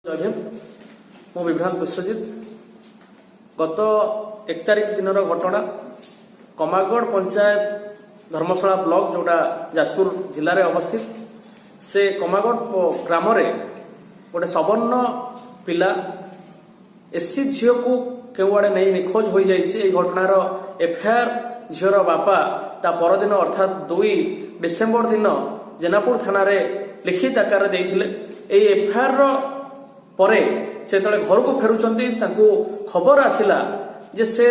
ଜୟ ଭୀମ। ମୁଁ ବିଭ୍ରାନ୍ତ ବିଶ୍ୱଜିତ। ଗତ 1 ତାରିଖ ଦିନର ଘଟଣା, କମାଗଡ଼ ପଞ୍ଚାୟତ, ଧର୍ମଶାଳା ବ୍ଲକ, ଯୋଉଟା ଯାଜପୁର ଜିଲ୍ଲାରେ ଅବସ୍ଥିତ। ସେ କମାଗଡ଼ ଗ୍ରାମରେ ଗୋଟେ ସବର୍ଣ୍ଣ ପିଲା ଏସ୍ସି ଝିଅକୁ କେଉଁଆଡ଼େ ନେଇ ନିଖୋଜ ହୋଇଯାଇଛି। ଏହି ଘଟଣାର ଏଫଆଇଆର ଝିଅର ବାପା ତା ପରଦିନ, ଅର୍ଥାତ୍ 2 ଡିସେମ୍ବର ଦିନ ଜେନାପୁର ଥାନାରେ ଲିଖିତ ଆକାରରେ ଦେଇଥିଲେ। ଏହି ଏଫଆଇଆର ପରେ ସେ ଯେତେବେଳେ ଘରକୁ ଫେରୁଛନ୍ତି, ତାଙ୍କୁ ଖବର ଆସିଲା ଯେ ସେ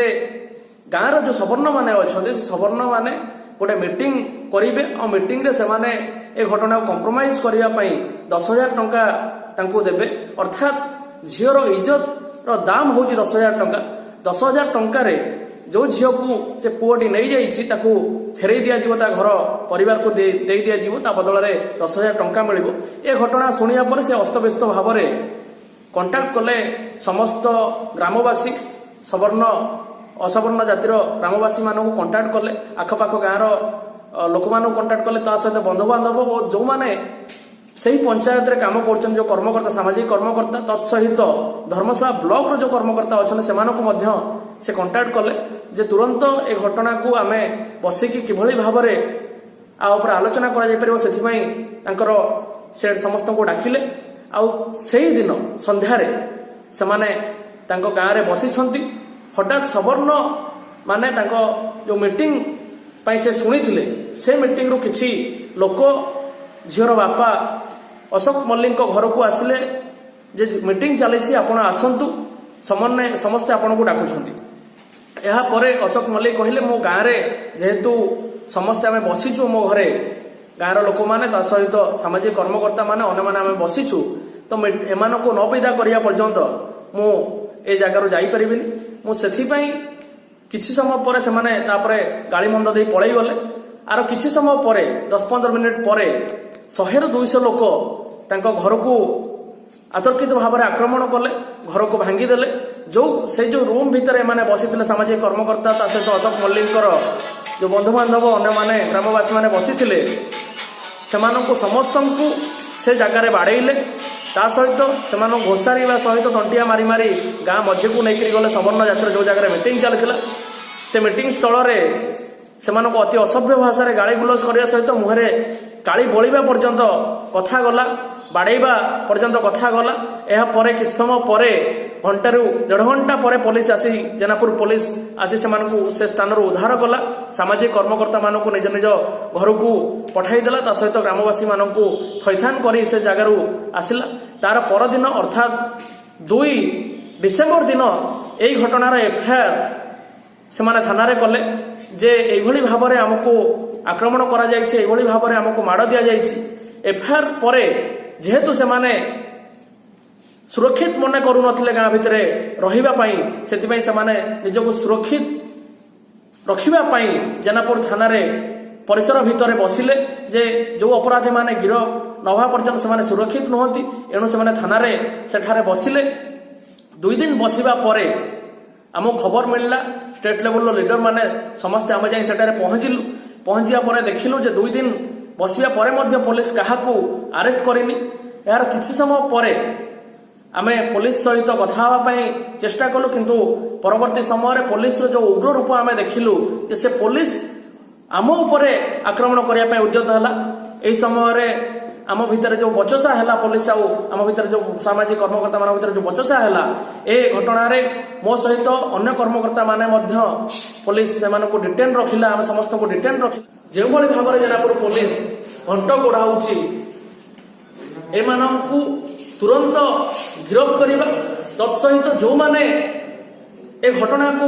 ଗାଁର ଯୋଉ ସବର୍ଣ୍ଣମାନେ ଅଛନ୍ତି, ସେ ସବର୍ଣ୍ଣମାନେ ଗୋଟେ ମିଟିଂ କରିବେ ଆଉ ମିଟିଂରେ ସେମାନେ ଏ ଘଟଣାକୁ କମ୍ପ୍ରମାଇଜ କରିବା ପାଇଁ 10,000 ଟଙ୍କା ତାଙ୍କୁ ଦେବେ। ଅର୍ଥାତ୍ ଝିଅର ଇଜ୍ଜତର ଦାମ ହଉଛି 10,000 ଟଙ୍କା। 10,000 ଟଙ୍କାରେ ଯୋଉ ଝିଅକୁ ସେ ପୁଅଟି ନେଇଯାଇଛି, ତାକୁ ଫେରେଇ ଦିଆଯିବ, ତା ଘର ପରିବାରକୁ ଦେଇ ଦିଆଯିବ, ତା ବଦଳରେ 10,000 ଟଙ୍କା ମିଳିବ। ଏ ଘଟଣା ଶୁଣିବା ପରେ ସେ ଅସ୍ତବ୍ୟସ୍ତ ଭାବରେ କଣ୍ଟାକ୍ଟ କଲେ ସମସ୍ତ ଗ୍ରାମବାସୀ, ସବର୍ଣ୍ଣ ଅସବର୍ଣ୍ଣ ଜାତିର ଗ୍ରାମବାସୀ ମାନଙ୍କୁ କଣ୍ଟାକ୍ଟ କଲେ, ଆଖପାଖ ଗାଁର ଲୋକମାନଙ୍କୁ କଣ୍ଟାକ୍ଟ କଲେ। ତା ସହିତ ବନ୍ଧୁବାନ୍ଧବ ଓ ଯୋଉମାନେ ସେହି ପଞ୍ଚାୟତରେ କାମ କରୁଛନ୍ତି, ଯୋଉ କର୍ମକର୍ତ୍ତା, ସାମାଜିକ କର୍ମକର୍ତ୍ତା, ତତ୍ସହିତ ଧର୍ମଶାଳା ବ୍ଲକର ଯୋଉ କର୍ମକର୍ତ୍ତା ଅଛନ୍ତି, ସେମାନଙ୍କୁ ମଧ୍ୟ ସେ କଣ୍ଟାକ୍ଟ କଲେ ଯେ ତୁରନ୍ତ ଏ ଘଟଣାକୁ ଆମେ ବସିକି କିଭଳି ଭାବରେ ଆ ଉପରେ ଆଲୋଚନା କରାଯାଇପାରିବ, ସେଥିପାଇଁ ତାଙ୍କର ସେ ସମସ୍ତଙ୍କୁ ଡାକିଲେ। ଆଉ ସେଇ ଦିନ ସନ୍ଧ୍ୟାରେ ସେମାନେ ତାଙ୍କ ଗାଁରେ ବସିଛନ୍ତି। ହଠାତ୍ ସବର୍ଣ୍ଣ ମାନେ ତାଙ୍କ ଯୋଉ ମିଟିଂ ପାଇଁ ସେ ଶୁଣିଥିଲେ, ସେ ମିଟିଂରୁ କିଛି ଲୋକ ଝିଅର ବାପା ଅଶୋକ ମଲ୍ଲିକଙ୍କ ଘରକୁ ଆସିଲେ ଯେ ମିଟିଂ ଚାଲିଛି, ଆପଣ ଆସନ୍ତୁ, ସମନ୍ୱୟ ସମସ୍ତେ ଆପଣଙ୍କୁ ଡାକୁଛନ୍ତି। ଏହାପରେ ଅଶୋକ ମଲ୍ଲିକ କହିଲେ, ମୋ ଗାଁରେ ଯେହେତୁ ସମସ୍ତେ ଆମେ ବସିଛୁ, ମୋ ଘରେ ଗାଁର ଲୋକମାନେ, ତା ସହିତ ସାମାଜିକ କର୍ମକର୍ତ୍ତା ମାନେ, ଅନ୍ୟମାନେ ଆମେ ବସିଛୁ, ତ ଏମାନଙ୍କୁ ନ ବିଦା କରିବା ପର୍ଯ୍ୟନ୍ତ ମୁଁ ଏ ଜାଗାରୁ ଯାଇପାରିବିନି। ମୁଁ ସେଥିପାଇଁ କିଛି ସମୟ ପରେ ସେମାନେ ତାପରେ ଗାଳିମନ୍ଦ ଦେଇ ପଳେଇ ଗଲେ। ଆର କିଛି ସମୟ ପରେ, 10-15 ମିନିଟ୍ ପରେ 100ରୁ 200 ଲୋକ ତାଙ୍କ ଘରକୁ ଅତର୍କିତ ଭାବରେ ଆକ୍ରମଣ କଲେ, ଘରକୁ ଭାଙ୍ଗିଦେଲେ। ସେଇ ଯୋଉ ରୁମ୍ ଭିତରେ ଏମାନେ ବସିଥିଲେ, ସାମାଜିକ କର୍ମକର୍ତ୍ତା, ତା ସହିତ ଅଶୋକ ମଲ୍ଲିକଙ୍କର ଯୋଉ ବନ୍ଧୁବାନ୍ଧବ, ଅନ୍ୟମାନେ ଗ୍ରାମବାସୀ ମାନେ ବସିଥିଲେ, ସେମାନଙ୍କୁ ସମସ୍ତଙ୍କୁ ସେ ଜାଗାରେ ବାଡ଼େଇଲେ। ତା ସହିତ ସେମାନଙ୍କୁ ଘୋଷାରିବା ସହିତ ତଣ୍ଟିଆ ମାରି ମାରି ଗାଁ ମଝିକୁ ନେଇକରି ଗଲେ। ସବର୍ଣ୍ଣ ଜାତିର ଯୋଉ ଜାଗାରେ ମିଟିଂ ଚାଲିଥିଲା, ସେ ମିଟିଂ ସ୍ଥଳରେ ସେମାନଙ୍କୁ ଅତି ଅସଭ୍ୟ ଭାଷାରେ ଗାଳି ଗୁଲଜ କରିବା ସହିତ ମୁହଁରେ କାଳି ବୋଳିବା ପର୍ଯ୍ୟନ୍ତ କଥା ଗଲା, ବାଡ଼େଇବା ପର୍ଯ୍ୟନ୍ତ କଥା ଗଲା। ଏହା ପରେ କିଛି ସମୟ ପରେ, ଘଣ୍ଟାରୁ ଦେଢ଼ ଘଣ୍ଟା ପରେ ପୋଲିସ ଆସି, ଜେନାପୁର ପୋଲିସ ଆସି ସେମାନଙ୍କୁ ସେ ସ୍ଥାନରୁ ଉଦ୍ଧାର କଲା। ସାମାଜିକ କର୍ମକର୍ତ୍ତା ମାନଙ୍କୁ ନିଜ ନିଜ ଘରକୁ ପଠାଇଦେଲା। ତା ସହିତ ଗ୍ରାମବାସୀ ମାନଙ୍କୁ ଥଇଥାନ କରି ସେ ଜାଗାରୁ ଆସିଲା। ତାର ପରଦିନ, ଅର୍ଥାତ୍ 2 ଡିସେମ୍ବର ଦିନ ଏଇ ଘଟଣାର ଏଫଆଇଆର ସେମାନେ ଥାନାରେ କଲେ ଯେ ଏଇଭଳି ଭାବରେ ଆମକୁ ଆକ୍ରମଣ କରାଯାଇଛି, ଏଇଭଳି ଭାବରେ ଆମକୁ ମାଡ଼ ଦିଆଯାଇଛି। ଏଫଆଇଆର ପରେ ଯେହେତୁ ସେମାନେ ସୁରକ୍ଷିତ ମନେ କରୁନଥିଲେ ଗାଁ ଭିତରେ ରହିବା ପାଇଁ, ସେଥିପାଇଁ ସେମାନେ ନିଜକୁ ସୁରକ୍ଷିତ ରଖିବା ପାଇଁ ଜେନାପୁର ଥାନାରେ ପରିସର ଭିତରେ ବସିଲେ ଯେ ଯୋଉ ଅପରାଧୀମାନେ ଗିରଫ ନ ହେବା ପର୍ଯ୍ୟନ୍ତ ସେମାନେ ସୁରକ୍ଷିତ ନୁହନ୍ତି। ଏଣୁ ସେମାନେ ଥାନାରେ ସେଠାରେ ବସିଲେ। 2 ଦିନ ବସିବା ପରେ ଆମକୁ ଖବର ମିଳିଲା। ଷ୍ଟେଟ୍ ଲେଭେଲର ଲିଡର ମାନେ ସମସ୍ତେ ଆମେ ଯାଇ ସେଠାରେ ପହଞ୍ଚିଲୁ। ପହଞ୍ଚିବା ପରେ ଦେଖିଲୁ ଯେ 2 ଦିନ ବସିବା ପରେ ମଧ୍ୟ ପୋଲିସ କାହାକୁ ଆରେଷ୍ଟ କରିନି। ଏହାର କିଛି ସମୟ ପରେ ଆମେ ପୋଲିସ ସହିତ କଥା ହେବା ପାଇଁ ଚେଷ୍ଟା କଲୁ, କିନ୍ତୁ ପରବର୍ତ୍ତୀ ସମୟରେ ପୋଲିସର ଯୋଉ ଉଗ୍ର ରୂପ ଆମେ ଦେଖିଲୁ ଯେ ସେ ପୋଲିସ ଆମ ଉପରେ ଆକ୍ରମଣ କରିବା ପାଇଁ ଉଦ୍ୟତ ହେଲା। ଏହି ସମୟରେ ଆମ ଭିତରେ ଯୋଉ ବଚସା ହେଲା, ପୋଲିସ ଆଉ ଆମ ଭିତରେ ଯୋଉ ସାମାଜିକ କର୍ମକର୍ତ୍ତା ମାନଙ୍କ ଭିତରେ ଯୋଉ ବଚସା ହେଲା, ଏ ଘଟଣାରେ ମୋ ସହିତ ଅନ୍ୟ କର୍ମକର୍ତ୍ତା ମାନେ ମଧ୍ୟ ପୋଲିସ ସେମାନଙ୍କୁ ଡିଟେନ୍ ରଖିଲା, ଆମେ ସମସ୍ତଙ୍କୁ ଡିଟେନ୍ ରଖିଲା। ଯେଉଁଭଳି ଭାବରେ ଜେନାପୁର ପୋଲିସ ଘଣ୍ଟ ଘୋଡାଉଛି, ଏମାନଙ୍କୁ ତୁରନ୍ତ ଗିରଫ କରିବା, ତତ୍ସହିତ ଯୋଉମାନେ ଏ ଘଟଣାକୁ,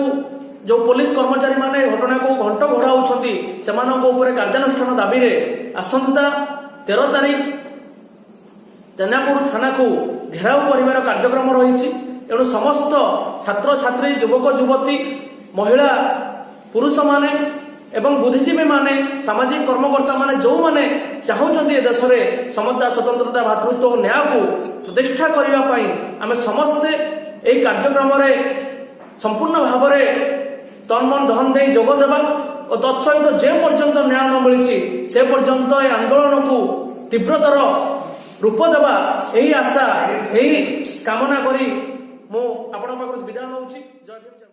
ଯୋଉ ପୋଲିସ କର୍ମଚାରୀ ମାନେ ଏ ଘଟଣାକୁ ଘଣ୍ଟ ଘୋଡାଉଛନ୍ତି, ସେମାନଙ୍କ ଉପରେ କାର୍ଯ୍ୟାନୁଷ୍ଠାନ ଦାବିରେ ଆସନ୍ତା 13 ତାରିଖ ଜେନାପୁର ଥାନାକୁ ଘେରାଉ କରିବାର କାର୍ଯ୍ୟକ୍ରମ ରହିଛି। ଏଣୁ ସମସ୍ତ ଛାତ୍ରଛାତ୍ରୀ, ଯୁବକ ଯୁବତୀ, ମହିଳା, ପୁରୁଷମାନେ ଏବଂ ବୁଦ୍ଧିଜୀବୀ ମାନେ, ସାମାଜିକ କର୍ମକର୍ତ୍ତା ମାନେ, ଯୋଉମାନେ ଚାହୁଁଛନ୍ତି ଏ ଦେଶରେ ସମତା, ସ୍ୱତନ୍ତ୍ରତା, ଭ୍ରାତୃତ୍ୱ ଓ ନ୍ୟାୟକୁ ପ୍ରତିଷ୍ଠା କରିବା ପାଇଁ, ଆମେ ସମସ୍ତେ ଏହି କାର୍ଯ୍ୟକ୍ରମରେ ସମ୍ପୂର୍ଣ୍ଣ ଭାବରେ ତନ ମନ ଧନ ଦେଇ ଯୋଗ ଦେବା ଓ ତତ୍ସହିତ ଯେଉଁ ପର୍ଯ୍ୟନ୍ତ ନ୍ୟାୟ ନ ମିଳିଛି, ସେ ପର୍ଯ୍ୟନ୍ତ ଏ ଆନ୍ଦୋଳନକୁ ତୀବ୍ରତର ରୂପ ଦେବା, ଏହି ଆଶା, ଏହି କାମନା କରି ମୁଁ ଆପଣଙ୍କ ପାଖରୁ ବିଦାୟ ନେଉଛି। ଜୟ ଭୀମ, ଜୟ।